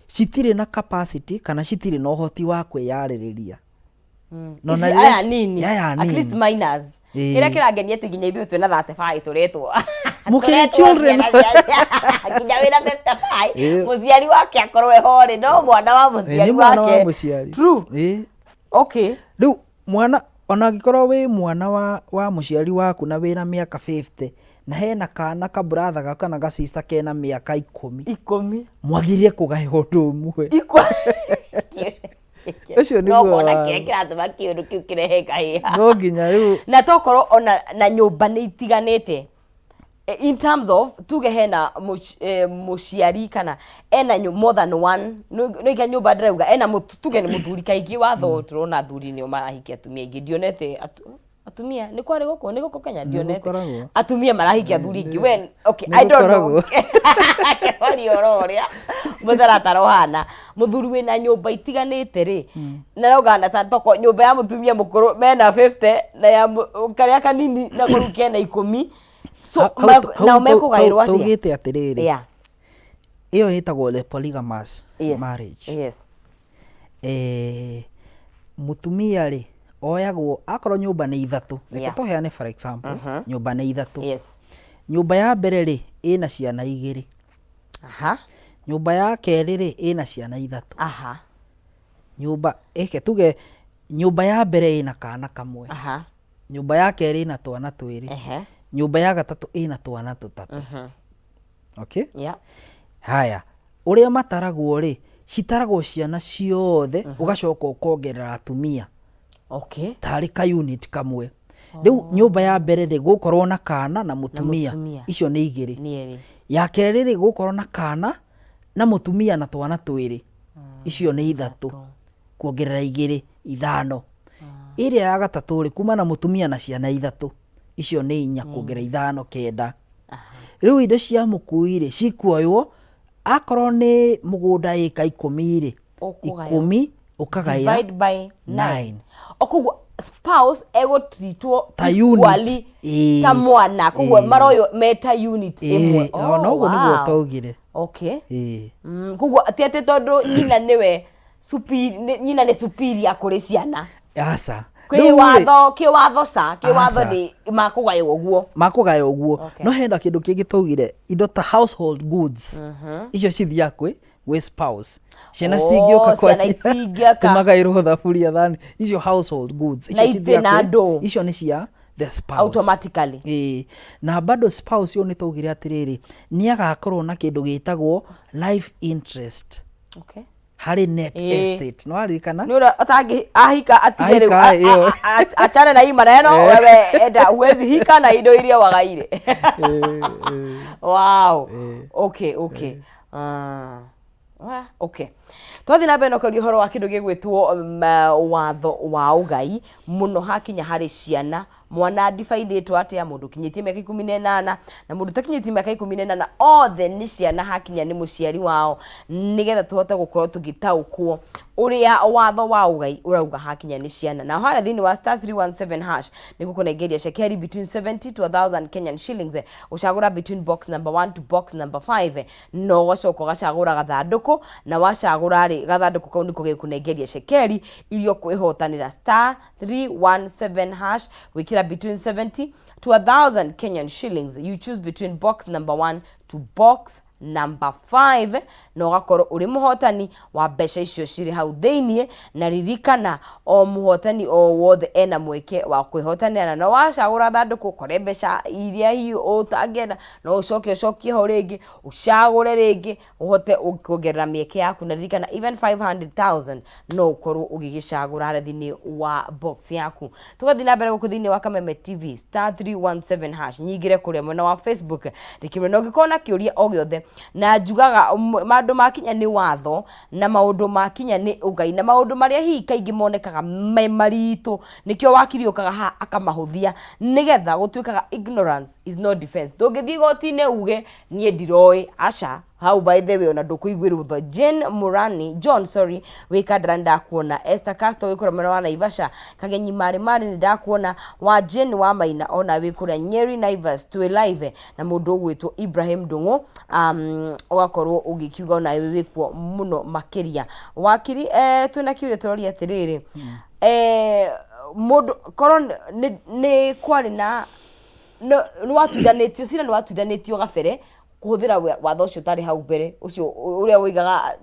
citirĩ na capacity kana citirĩ na ũhoti wa kwĩyarĩrĩria. No Ici na rĩrĩa aya nini. Aya At least nini. minors. Kĩrĩa kĩrangenia atĩ nginya ithuĩ twĩna 35 tũretwo. Mũkĩrĩ Tũretwo children. ciana nginya wĩna 55, mũciari wake akorwo eho rĩ, no mwana wa mũciari Nĩ mwana wa wake. mũciari. True. Rĩu mwana, ona angĩkorwo wĩ mwana wa mũciari waku na wĩna mĩaka 50, na hena kana ka brother gaku kana ga sister kena mĩaka 10. 10. Mwagĩrĩire kũgaya ũndũ ũmwe. Ũcio No nĩguo kuona watho. kĩrĩa kĩratũma kĩũndũ kĩu kĩrehe kahĩha. No nginya rĩu. Na tokorwo ona na nyũmba nĩ itiganĩte. In terms of tuge hena mũciari kana ena more than one, nĩ ika nyũmba ndĩrauga ena tuge nĩ mũthuri kaingĩ watho tũrona athuri nĩo marahikia atumia aingĩ, ndionete atumia nĩ kwarĩ gũkũ, nĩ gũkũ Kenya Nĩ ndionete gũkoragwo. atumia marahikia athuri aingĩ. We, okay, Nĩ I don't know. gũkoragwo. Kĩhoria ũhoro ũrĩa mũtaratara ũhana, mũthuri wĩna nyũmba itiganĩte rĩ, na rauga na ta toko nyũmba ya mũtumia mũkũrũ mena 50 na ya karĩa kanini na kũu kena 10, so Hau nao mekũgaĩrwo atĩa? Taugĩte atĩrĩrĩ, ĩyo ĩtagwo the polygamous marriage. Mũtumia rĩ, oyagwo akorwo nyũmba nĩ ithatũ, reke tũheane for example, nyũmba nĩ ithatũ. Nyũmba ya mbere rĩ, ĩna ciana igĩrĩ. Nyũmba ya kerĩ rĩ, ĩna ciana ithatũ. Nyũmba, ĩke tuge nyũmba ya mbere ĩna kana kamwe. Nyũmba ya kerĩ ĩna twana twĩrĩ. Nyũmba ya gatatũ ĩna twana tũtatũ. Okay? Haya, ũrĩa mataragwo rĩ, citaragwo ciana ciothe, ũgacoka ũkongerera atumia. Tarĩ ka unit kamwe. Rĩu nyũmba ya mbere rĩ, gũkorwo na kana na mũtumia. Mũtumia. Icio nĩ igĩrĩ. Nĩ erĩ. Ya kerĩ rĩ, gũkorwo na kana na mũtumia na twana twĩrĩ. Icio nĩ ithatũ. Kuongerera igĩrĩ, ithano. Ĩrĩa ya gatatũ rĩ, kuma na mũtumia na ciana ithatũ. Icio nĩ inya, kuongerera ithano, kenda. Rĩu indo cia mũkui rĩ, cikuoywo, akorwo nĩ mũgũnda ĩka 10 rĩ, Ũkũgaya. 10 ũkagaĩra Divide by 9. 9. O koguo spouse egũtreatwo Ta unit. equally ta mwana, koguo maroywo me ta unit ĩmwe. Ĩĩ, ona ũguo nĩguo taugire. Koguo ti atĩ tondũ nyina nĩwe nyina nĩ superior kũrĩ ciana. Aca. Kĩ Rĩu rĩ, watho, kĩ watho ca, kĩ watho Aca. nĩ makũgaywo ũguo. Makũgaywo ũguo. No hena kĩndũ kĩngĩ taugire, indo ta household goods. Icio cithiaga gwĩ spouse. Ciana citingĩũka kwa Ciana itingĩũka. Timagaĩrwo thaburia thani. Icio household goods. Na Icio itĩ cithiaga na kwĩ ndũ. Icio nĩ cia the spouse. Automatically. Ĩĩ. Na bado spouse ũyũ nĩ taugire atĩrĩrĩ, nĩ agakorwo na kĩndũ gĩtagwo life interest. Harĩ net estate. Nĩ waririkana? Nĩ ũrĩa ũtangĩ ahika atige rĩu, Ahika, ĩyo. achane na hii maneno, wewe enda huwezi hika na indo iria wagaire. Wow. Okay, okay. Okay. Twathiĩ na mbere na ũkaria ũhoro wa kĩndũ gĩgwĩtwo watho wa ũgai mũno hakinya harĩ ciana. Mwana ndibainĩtwo atĩa, mũndũ ũkinyĩtie mĩaka 18 na mũndũ ũtakinyĩtie mĩaka 18, othe nĩ ciana hakinya nĩ mũciari wao, nĩgetha tũhote gũkorwo tũgĩtaũkwo ũrĩa watho wa ũgai ũrauga hakinya nĩ ciana. Na harĩa thĩinĩ wa *317# nĩ gũkũnengeria cekeri between 70 to 1000 Kenyan shillings, ũcagũra between box number 1 to box number 5, na ũgacoka ũgacagũra gathandũkũ, na wacagũra rĩ, gathandũkũ kau nĩko gegũkũnengeria cekeri iria ũkwĩhotanĩra. *317# gwĩkĩra between 70 to 1000 Kenyan shillings, you choose between box number 1 to box number 5, na ũgakorwo ũrĩ mũhotani wa mbeca icio cirĩ hau thĩiniĩ. Na ririkana, o mũhotani o wothe ena mweke wa kwĩhotanĩra, na no wacagũra thandũkũ ũkore mbeca iria hihi ũtangĩenda, no ũcoke ũcokie ho rĩngĩ, ũcagũre rĩngĩ, ũhote kuongerera mĩeke yaku. Na ririkana, even 500,000 no ũkorwo ũgĩgĩcagũra harĩa thĩinĩ wa box yaku. Tũgathiĩ na mbere gũkũ thĩinĩ wa Kameme TV, *317# nyingĩre kũrĩa mwena wa Facebook rĩkĩmwe, na ũngĩkorwo na kĩũria o gĩothe, na njugaga maũndũ makinya nĩ watho na maũndũ makinya nĩ ũgai na maũndũ marĩa hihi kaingĩ monekaga me maritũ, nĩkĩo wakiri ũkaga haha akamahũthia, nĩgetha gũtuĩkaga ignorance is no defense. Ndũngĩthiĩ igoti-inĩ uge niĩ ndiroĩ, aca. Hau by the way, ona ndũkũiguĩrwo tha. Jane Murani, John, sorry, wĩ Kandara, nĩndakuona. Esther Castro wĩ kũrĩa mwena wa Naivasha. Kagenyi Marĩ Marĩ, nĩndakuona. Wa Jane wa Maina ona wĩ kũrĩa Nyeri Naivas, twĩ live na mũndũ ũgwĩtwo Ibrahim Ndung'u, ũgakorwo ũgĩkiuga ona wĩ wĩkuo mũno makĩria. Wakiri, twĩna kĩũria tũroria atĩrĩrĩ, mũndũ korwo nĩ kwarĩ na nĩ watuithanĩtio cira, nĩ watuithanĩtio gabere kũhũthĩra watho ũcio ũtarĩ hau mbere, ũcio ũrĩa woigaga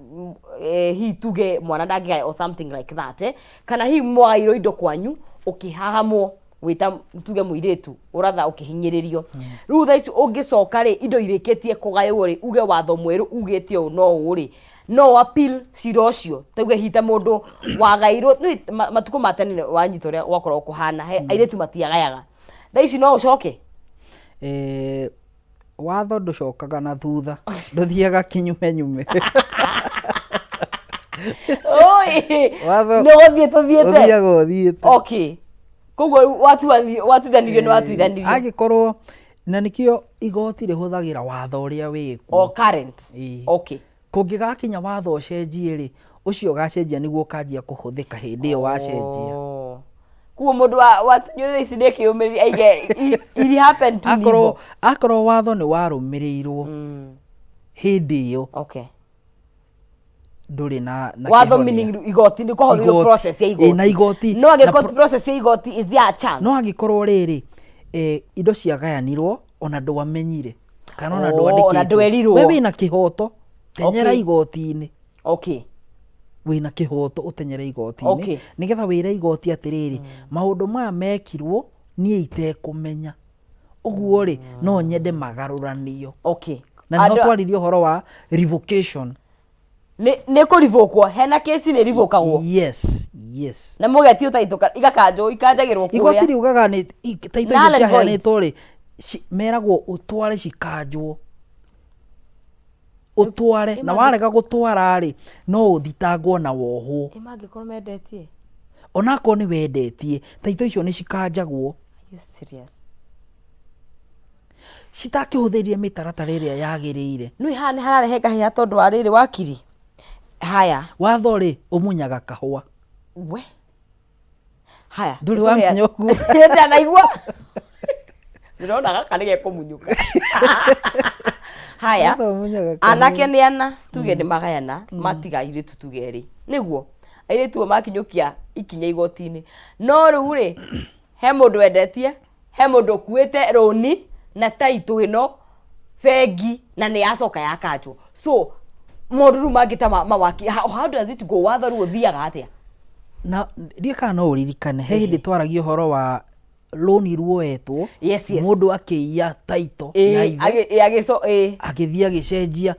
hihi tuge mwana ndangĩgaya or something like that, kana hihi mwagairwo indo kwanyu ũkĩhahamwo wĩta tuge mũirĩtu ũratha ũkĩhinyĩrĩrio. Rĩu thaa ici ũngĩcoka rĩ, indo irĩkĩtie kũgaywo rĩ, uge watho mwerũ ugĩte ũũ no ũũ rĩ, no appeal cira ũcio? Tauge hihi ta mũndũ wagairwo matukũ ma tene, wanyita ũrĩa gwakoragwo kũhana, he airĩtu matiagayaga. Thaa ici no ũcoke? Watho ndũcokaga na thutha, ndũthiaga kinyume nyume. Oi, Watho nĩ gũthiĩ tũthiĩte. Ũthiaga ũthiĩte. Okay, koguo watuithanirio nĩ watuithanirio. Angĩkorwo na nĩkĩo igoti rĩhũthagĩra watho ũrĩa wĩkuo. O current. Ĩĩ. Kũngĩgakinya watho ũcenjie rĩ, ũcio ũgacenjia nĩguo ũkanjia kũhũthĩka hĩndĩ ĩyo wacenjia. Oh. Koguo mũndũ watunyũrĩra ici nĩ kĩũmĩrĩria aige it happen to me. Akorwo watho nĩ warũmĩrĩirwo hĩndĩ ĩyo, ndũrĩ na watho kĩhonia. Meaning igoti nĩ kũhũthĩrwo Igoti. process ya igoti. Ĩ, na igoti. No Na angĩkorwo process ya igoti, is there a chance? No angĩkorwo rĩrĩ, indo ciagayanirwo ona ndwamenyire kana ona Oh, ndwandĩkĩtwo, ona ndwerirwo. We wĩna kĩhoto, tenyera igoti-inĩ. Wĩna kĩhoto ũtenyere igoti-inĩ, nĩgetha wĩre igoti atĩrĩrĩ, maũndũ maya mekirwo niĩ itekũmenya, ũguo rĩ, no nyende magarũranio. Na nĩho twaririe ũhoro wa revocation. Nĩ kũrivũkwo, hena kesi nĩ rivũkagwo? Yes. Na mũgetio taitũ igakanjwo, ikanjagĩrwo Igoti kũrĩa. Riugaga nĩ taitũ Null icio and void. ciaheanĩtwo rĩ, meragwo ũtware cikanjwo, ũtware, na warega gũtwara rĩ, no ũthitangwo na wohwo. Ĩ mangĩkorwo mendetie? Onakorwo nĩ wendetie, taitũ icio nĩ cikanjagwo. Are you serious? Citakĩhũthĩrire mĩtaratara ĩrĩa yagĩrĩire. Nĩ haha nĩ hararehe ngahĩha tondũ wa rĩrĩ, wakiri, haya. Watho rĩ, ũmunyaga kahũa. We haya. Ndũrĩ wamenya ũguo? Ndanaigua, ndĩrona gaka nĩ gekũmunyũka. Haya. Watho ũmunyaga kahũa. Anake nĩ ana, tuge nĩ magayana, matiga airĩtu tuge erĩ, nĩguo airĩtu o makinyũkia ikinya igoti-inĩ. No rĩu rĩ, he mũndũ wendetie, he mũndũ ũkuĩte rũni na taitũ ĩno bengi na nĩ yacoka yakanjwo. So maũndũ rĩu mangĩ ta mawaki, how does it go? Watho rĩu ũthiaga atĩa? Na ndiĩ kana no ũririkane he hĩndĩ twaragia ũhoro wa rũni ruoetwo, mũndũ akĩiya taito ya ithe, Agĩco ĩ agĩthiĩ agĩcenjia.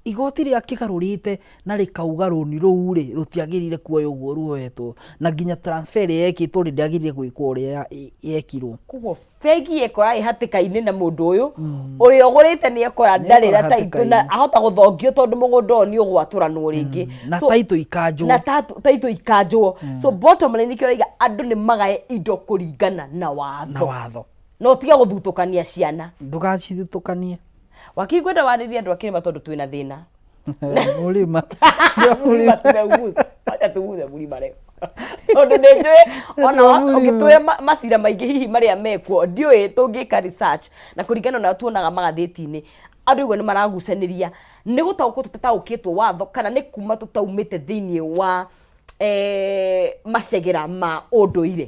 Igoti rĩakĩgarũrĩte na rĩkauga rũni rũu rĩ rũtiagĩrĩire kuoywo ũguo ruoetwo, na nginya transfer ĩrĩa yekĩtwo rĩ ndĩagĩrĩire gwĩkwo ũrĩa yekirwo. Koguo bengi yekora ĩ hatĩka-inĩ na mũndũ ũyũ ũrĩa ũgũrĩte nĩ ekora ndarĩ na Nĩekora taitũ na hatĩka-inĩ. ahota gũthongio tondũ mũgũnda ũyũ nĩ ũgwatũranwo rĩngĩ. Na So, taitũ ikanjwo. Na taitũ ikanjwo. So bottom line nĩkĩo ũraiga andũ nĩ magae indo kũringana na watho. Na watho. Na ũtige gũthutũkania ciana. Ndũgacithutũkanie. Wakiri ngwenda warĩrie andũ a kĩrĩma tondũ twĩna thĩna. Mũrĩma. Mũrĩma tumeuguza. Wacha tuguze mũrĩma leo. Tondũ nĩ njũĩ ona ũngĩtwĩra macira maingĩ hihi marĩa mekuo ndiũĩ tũngĩka research na kũringana na tuonaga magathĩti-inĩ andũ ũguo nĩ maragucanĩria nĩ gũtaũkwo tũtataũkĩtwo watho kana nĩ kuma tũtaumĩte thĩinĩ wa macegera ma ũndũire.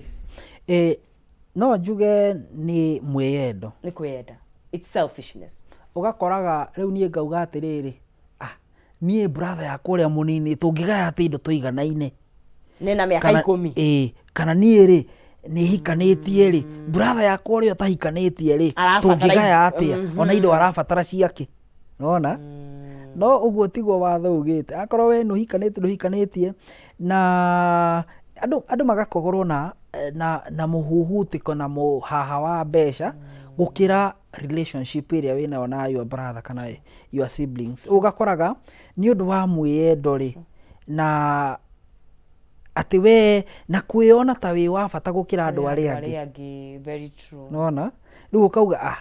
No njuge nĩ mwĩyendo. Nĩ kwĩyenda. It's selfishness. Ũgakoraga rĩu niĩ ngauga atĩrĩrĩ, ah, niĩ brother yakwa ũrĩa mũnini tũngĩgaya atĩ indo tũiganaine. Nĩna mĩaka ikũmi. Ĩĩ, kana niĩ rĩ, nĩ hikanĩtie rĩ, brother yakwa ũrĩa ũtahikanĩtie rĩ, tũngĩgaya atĩa? Ona indo arabatara ciake. Nĩwona? No ũguo tiguo watho ugĩte. Akorwo we nĩ ũhikanĩtie ndũhikanĩtie, na andũ andũ magakorwo na na na mũhuhutĩko na mũhaha wa mbeca gũkĩra relationship ĩrĩa wĩnayo na your brother kana your siblings. Ũgakoraga nĩ ũndũ wa mwĩyendo rĩ, na atĩ we na kwĩyona ta wĩ wa bata gũkĩra andũ arĩa angĩ. Arĩa angĩ, very true. Nĩwona? Rĩu ũkauga ah,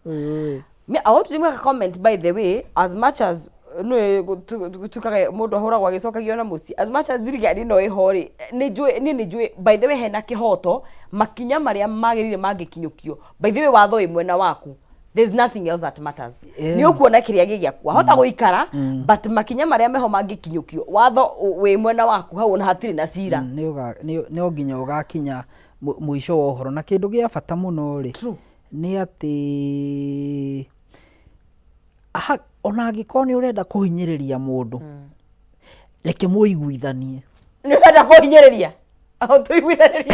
ũyũ ĩ. Me, I want to make a comment by the way, as much as nĩ gũtuĩkaga mũndũ ahũragwo agĩcokagio na mũciĩ, as much as thirikari ĩno ĩho rĩ, nĩ njũĩ, niĩ nĩ njũĩ by the way hena kĩhoto, makinya marĩa magĩrĩire mangĩkinyũkio, by the way watho wĩ mwena waku, there's nothing else that matters. Nĩ ũkuona kĩrĩa gĩ gĩaku, wahota gũikara, but makinya marĩa meho mangĩkinyũkio, watho wĩ mwena waku hau ona hatirĩ na cira. Nĩ ũga- nĩ- no nginya ũgakinya mũico wa ũhoro na kĩndũ gĩa bata mũno rĩ True. nĩ atĩ ona angĩkorwo nĩ ũrenda kũhinyĩrĩria mũndũ reke mũiguithanie. Nĩ ũrenda kũhinyĩrĩria? O tũiguithanĩrie.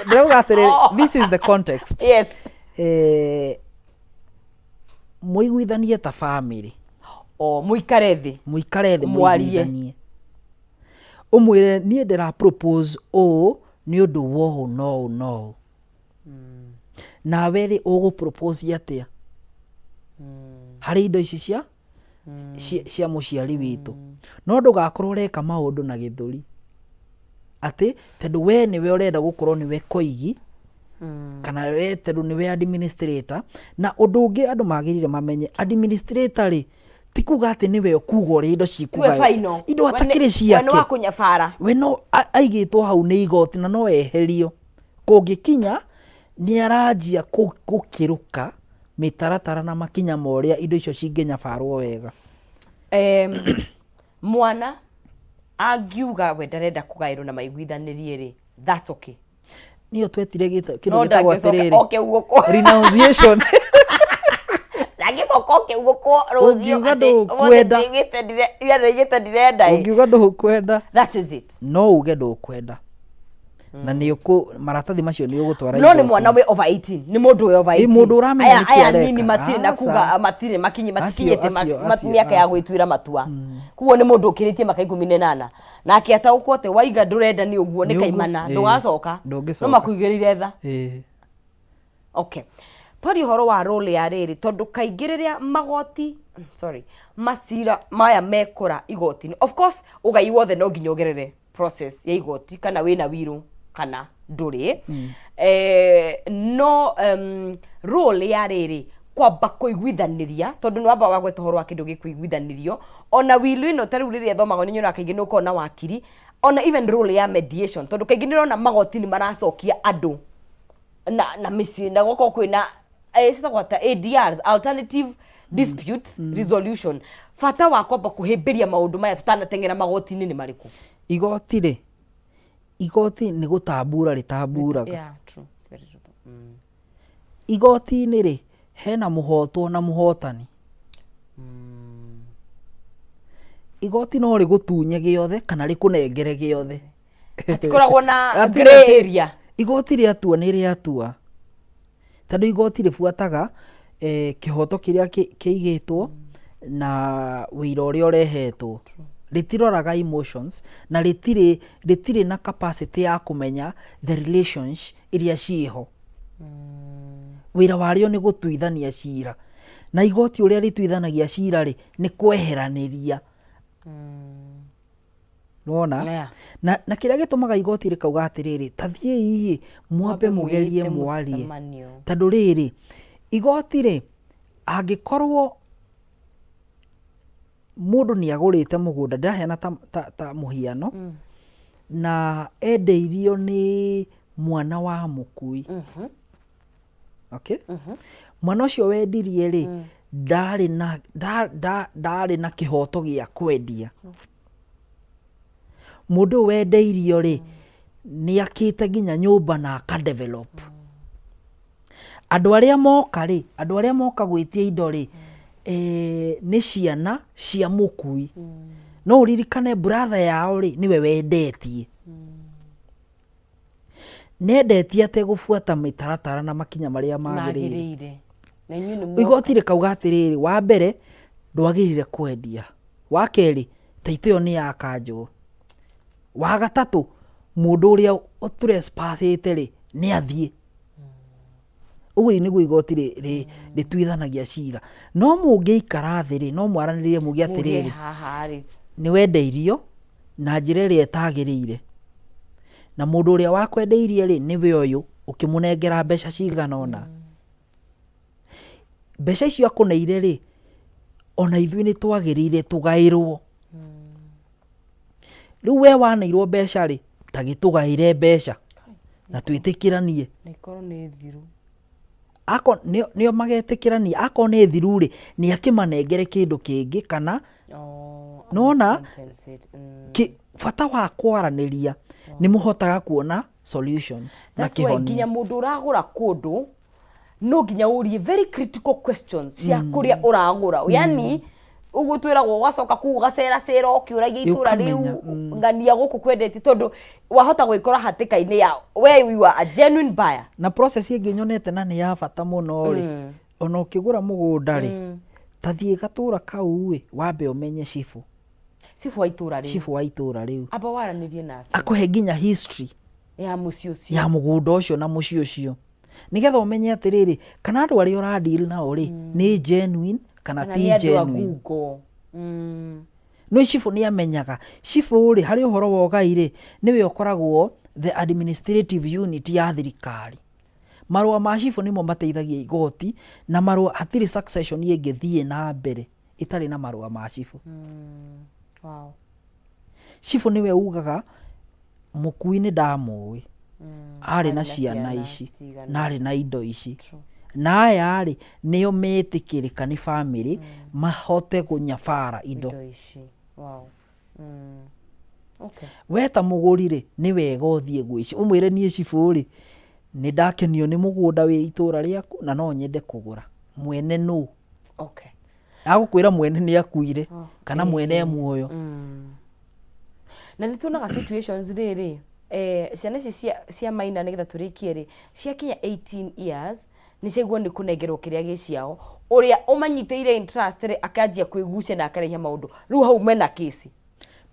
Ndĩrauga atĩrĩrĩ, Oh. this is the context. Yes. Mũiguithanie ta family. O, mũikare thĩ. Mũikare thĩ Mwarie. mũiguithanie. Ũmwĩre niĩ ndĩra propose ũũ nĩ ũndũ wa ũũ na ũũ na ũũ. Nawe rĩ ũgũ propose atĩa harĩ indo ici cia mũciari witũ. No ndũgakorwo ũreka maũndũ na gĩthũri atĩ tondũ we nĩwe ũrenda gũkorwo nĩwe koigi kana we tondũ nĩwe administrator. Na ũndũ ũngĩ andũ magĩrĩire mamenye, administrator rĩ ti kuga atĩ nĩwe ũkuga ũrĩa indo Tiwe cikũgaywo. final. Indo We nĩ- atakĩrĩ we nĩ ciake. wa kũnyabara. We no aigĩtwo hau nĩ igoti na no eherio. Kũngĩkinya nĩ aranjia gũkĩrũka mĩtaratara na makinya ma ũrĩa indo icio cingĩnyabarwo wega. Mwana angiuga we ndarenda kũgaĩrwo na maiguithanĩrie rĩ, that's okay. Nĩyo twetire kĩndũ No gĩtagwo ndangĩcoka atĩrĩrĩ, oke ugũkwo. renunciation. Ndangĩcoka oke ugũkwo rũciũ Ũngiuga atĩ ndũkwenda. ũmũthĩ ndaiguĩte ira ndaiguĩte ndirenda ĩ. Ũngiuga ndũkwenda. That is it. No uge ndũkwenda. Na nĩ ũkũ maratathi macio nĩ ũgũtwara No nĩ igoti. mwana wĩ over 18, nĩ mũndũ wĩ over Ĩ, 18. mũndũ ũramenya Aya nĩkĩ aya areka. nini matirĩ na Aca. kuga matirĩ makinyi matikinyĩte Acio, acio, mĩaka ya acio. gwĩtuĩra matua. Koguo nĩ mũndũ ũkĩrĩtie mĩaka 18. Nake ataũkwo atĩ waiga ndũrenda nĩ ũguo nĩ Nĩ ũguo, kaimana, ĩ. ndũgacoka. Ndũngĩcoka. No makũigĩrĩire tha. Ĩ. Okay. Twaria ũhoro wa role ya rĩrĩ tondũ kaingĩ rĩrĩa magoti sorry macira maya mekũra igoti-inĩ, of course ũgai wothe no nginya ũgerere process ya igoti kana wĩna wirũ kana ndũrĩ. No role ya rĩrĩ kwamba kũiguithanĩria tondũ nĩ wamba wagweta ũhoro wa kĩndũ gĩkũiguithanĩrio ona will ĩno ta rĩu rĩrĩa ĩthomagwo nĩ nyonaga kaingĩ nĩ ũkoragwo na wakiri ona even role ya mediation tondũ kaingĩ nĩ ũrona magoti nĩ maracokia andũ na mĩciĩ na gũkorwo kwĩna citagwo ta ADRs, alternative dispute resolution. Bata wa kwamba kũhĩmbĩria maũndũ maya tũtanateng'era magoti-inĩ nĩ marĩkũ? Igoti rĩ, igoti nĩ gũtambura rĩtamburaga. Yeah, true. It's very true. Igoti-inĩ rĩ, hena mũhotwo na mũhotani. Igoti no rĩgũtunye gĩothe kana rĩkũnengere gĩothe. Hatikoragwo na Hatirĩ grey atĩ area. Igoti rĩatua nĩ rĩatua. Tondũ igoti rĩbuataga kĩhoto kĩrĩa kĩigĩtwo Na wĩira ũrĩa ũrehetwo, rĩtiroraga emotions na rĩtirĩ na capacity ya kũmenya the relations iria ciĩho. Wĩra warĩo nĩ gũtuithania cira, na igoti ũrĩa rĩtuithanagia cira rĩ, nĩ kweheranĩria. Nĩwona? Na kĩrĩa gĩtũmaga igoti rĩkauga atĩrĩrĩ, ta thiĩi ĩ, mwambe mũgerie mwĩte mwarie. Mũcemanio. Tondũ rĩrĩ, igoti rĩ, angĩkorwo mũndũ nĩ agũrĩte mũgũnda, ndĩraheana ta mũhiano, na endeirio nĩ mwana wa mũkui. Okay? Mwana ũcio wendirie rĩ, ndarĩ na kĩhoto gĩa kwendia. Mũndũ ũyũ wendeirio rĩ, nĩ akĩte nginya nyũmba na aka develop. Andũ arĩa moka rĩ, andũ arĩa moka gwĩtia indo rĩ, nĩ ciana cia mũkui. No ũririkane brother yao rĩ, nĩwe wendetie. Nendetie ategũbuata mĩtaratara na makinya marĩa magĩrĩire. Magĩrĩire. Na inyuĩ nĩ muoka. Igoti rĩkauga atĩrĩrĩ, wa mbere ndwagĩrĩire kwendia, wa kerĩ taitũ ĩyo nĩ ya kanjũ, wa gatatũ mũndũ ũrĩa ũtrespassĩte rĩ nĩ athiĩ. Ũguo nĩguo igoti rĩtuithanagia cira. No mũngĩikara thĩ rĩ, no mwaranĩrie muge Muge atĩrĩrĩ, haha rĩ, nĩ wendeirio na njĩra ĩrĩa ĩtagĩrĩire, na mũndũ ũrĩa wakwendeirie rĩ nĩwe ũyũ, ũkĩmũnengera mbeca cigana ũna. Mbeca icio akũneire rĩ, ona ithuĩ nĩ twagĩrĩire tũgaĩrwo. Rĩu we waneirwo mbeca rĩ, ta gĩtũgaĩre mbeca na twĩtĩkĩranie. Na ikorwo nĩ thiru. Akorwo nĩo magetĩkĩrania, akorwo nĩ thiru rĩ, nĩ akĩmanengere kĩndũ kĩngĩ kana Oh, nĩwona compensate. Bata wa kwaranĩria nĩ mũhotaga kuona solution na That's why kĩhonia. nginya mũndũ ũragũra kũndũ no nginya ũrie very critical questions cia kũrĩa ũragũra. Yani ũguo twĩragwo ũgacoka kũu ũgaceracera ũkĩũragia itũra rĩu Ũkamenya, ng'ania gũkũ kwendete, tondũ wahota gwĩkora hatĩka-inĩ ya we you are a genuine buyer. Na process ĩngĩ nyonete na nĩ ya bata mũno rĩ, ona ũkĩgũra mũgũnda rĩ, ta thiĩ gatũra kau ĩ, wambe ũmenye cibũ. Cibũ wa itũra rĩu. Cibũ wa itũra rĩu. Amba waranĩrie nake. Akũhe nginya history ya mũciĩ ũcio. Ya mũgũnda ũcio na mũciĩ ũcio. Nĩgetha ũmenye atĩrĩrĩ, kana andũ arĩa ũra deal nao rĩ, nĩ genuine kana Kana ti nĩ andũ a genuine. ngungo. Nĩ cibũ nĩ amenyaga. Cibũ rĩ, harĩ ũhoro wa ũgai rĩ, nĩwe ũkoragwo the administrative unit ya thirikari. Marũa ma cibũ nĩmo mateithagia igoti, na marũa hatirĩ succession ĩngĩthiĩ na mbere ĩtarĩ na marũa ma cibũ. Cibũ nĩwe ugaga mũkui nĩ ndamũĩ, arĩ na ciana ici na arĩ na indo ici, na aya rĩ nĩo metĩkĩrĩka nĩ bamĩrĩ mahote kũnyabara indo. Indo ici. Wow. Okay. We ta mũgũri rĩ, nĩ wega ũthiĩ gwĩ cibũ ũmwĩre niĩ cibũ rĩ, nĩ ndakenio nĩ mũgũnda wĩ itũra rĩaku na no nyende kũgũra, mwene nũ? Agũkwĩra mwene nĩ akuire kana mwene e muoyo. Na nĩ tuonaga situations rĩrĩ, ciana ici cia maina, nĩgetha tũrĩkie rĩ, ciakinya 18 years nĩ ciaigua nĩ kũnengerwo kĩrĩa gĩ ciao, ũrĩa ũmanyitĩire interest rĩ akanjia kwĩgucia na akarehia maũndũ, rĩu hau mena kĩci.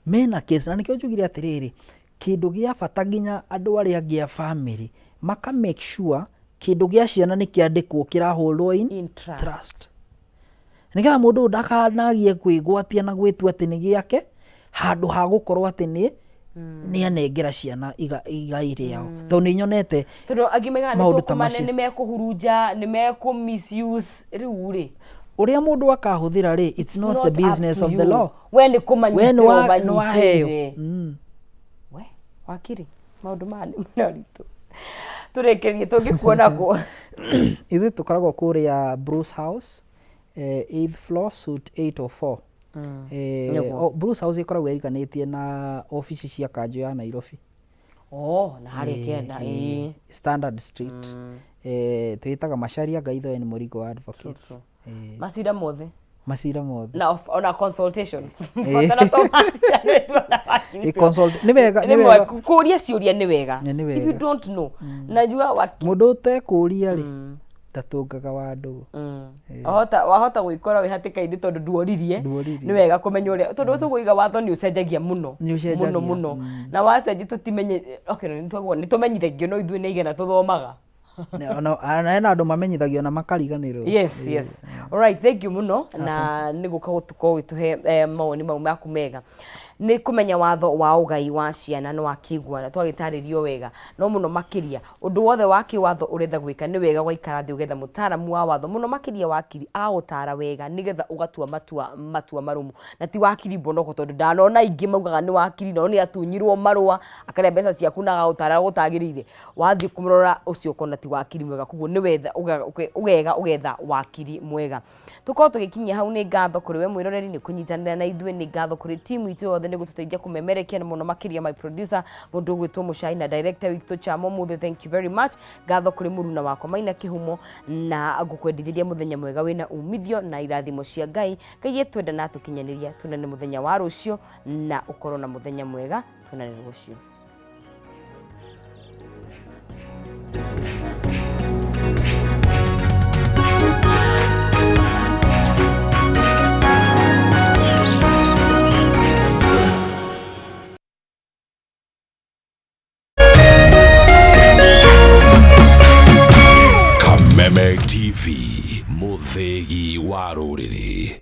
Mena case, na nĩkĩo njugire atĩrĩrĩ, kĩndũ gĩa bata nginya andũ arĩa angĩ a bamĩrĩ maka make sure kĩndũ gĩa ciana nĩ kĩandĩkwo kĩraholdwo in In trust. Trust, nĩgetha mũndũ ũyũ ndakanagie kwĩgwatia na gwĩtua atĩ nĩ gĩake handũ ha gũkorwo atĩ nĩ anengera ciana igai rĩao, tondũ nĩ nyonete Tondũ angĩ maigaga nĩ maũndũ ta tũkũmane macio. nĩ mekũhurunja, nĩ mekũ misuse rĩu rĩ. Ũrĩa mũndũ akahũthĩra rĩ, it's not the up business to of the you. law. We nĩ We kũmanyitĩra nĩ waheo. ũmanyitĩire. We wakiri, maũndũ maya nĩ maritũ. Tũrĩkĩrie, tũngĩkuona kũ? Ithuĩ tũkoragwo kũrĩa Bruce House, eighth floor, suite 804. Nĩguo. Bruce House ĩkoragwo ĩriganĩtie na obici cia kanjũ ya Nairobi. Oh, na harĩa kĩanda. Standard Street. Twĩtaga Macharia Gaitho and Mũrigo Advocates. True. Macira mothe. Macira mothe. Na ona consultation. Bata na to macira nĩ tuona wakiri. Nĩ wega, nĩ Rĩmwe wega. Kũria ciũria nĩ wega. Nĩ If you wega. don't know. Najua wakiri. Mũndũ ũtekũria rĩ, Ndatũngaga wa ndũgũ. Wahota wahota gwĩkora wĩ hatĩka-inĩ tondũ nduoririe. Nduoririe. Nĩ wega kũmenya ũrĩa tondũ tũkũiga watho nĩ ũcenjagia mũno. Nĩ ũcenjagia, Mũno mũno. Na wacenjia tũtimenye okay nĩ twaigua nĩ tũmenyithagio no ithuĩ nĩ aigana tũthomaga. Ona hena andũ mamenyithagio na makariganĩrwo. Yes. Alright, thank you mũno na nĩ gũka gũtuko ũgĩtũhe mawoni mau maku mega. Nĩ kũmenya watho wa ũgai wa ciana nĩ wakĩigua na twagĩtarĩrio wega no mũno makĩria ũndũ wothe wa kĩwatho ũretha gwĩka nĩ wega ũgaikara thĩ ũgetha mũtaaramu wa watho mũno makĩria wakiri agũtara wega nĩgetha ũgatua matua marũmu na ti wakiri mbonoko tondũ ndanona aingĩ maugaga nĩ wakiri no nĩ atunyirwo marũa akarĩa mbeca ciaku na agagũtara gũtagĩrĩire wathiĩ kũmũrora ũcio ũkona ti wakiri mwega koguo nĩ wetha ũgega ũgetha wakiri mwega. Tũkorwo tũgĩkinyia hau nĩ ngatho kũrĩ we mwĩroreri nĩ kũnyitanĩra na ithuĩ, nĩ ngatho kũrĩ timu itũ yothe nĩ gũtũteithia kũmemerekia na mũno makĩria my producer mũndũ ũgwĩtwo Mũcai na director witũ Chamo Mũthĩ, thank you very much. Ngatho kũrĩ mũruna wakwa Maina Kĩhumo na ngũkwendithĩria mũthenya mwega wĩna umithio na irathimo cia Ngai. Ngai etwenda na atũkinyanĩria, tuonane mũthenya wa rũciũ na ũkorwo na mũthenya mwega, tuonane rũciũ. Kameme TV, mũthĩgi wa rũrĩrĩ.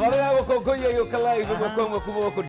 Barĩa gũkũngũiya gĩũka live ĩmwe kwa ĩmwe kuma gũkũ.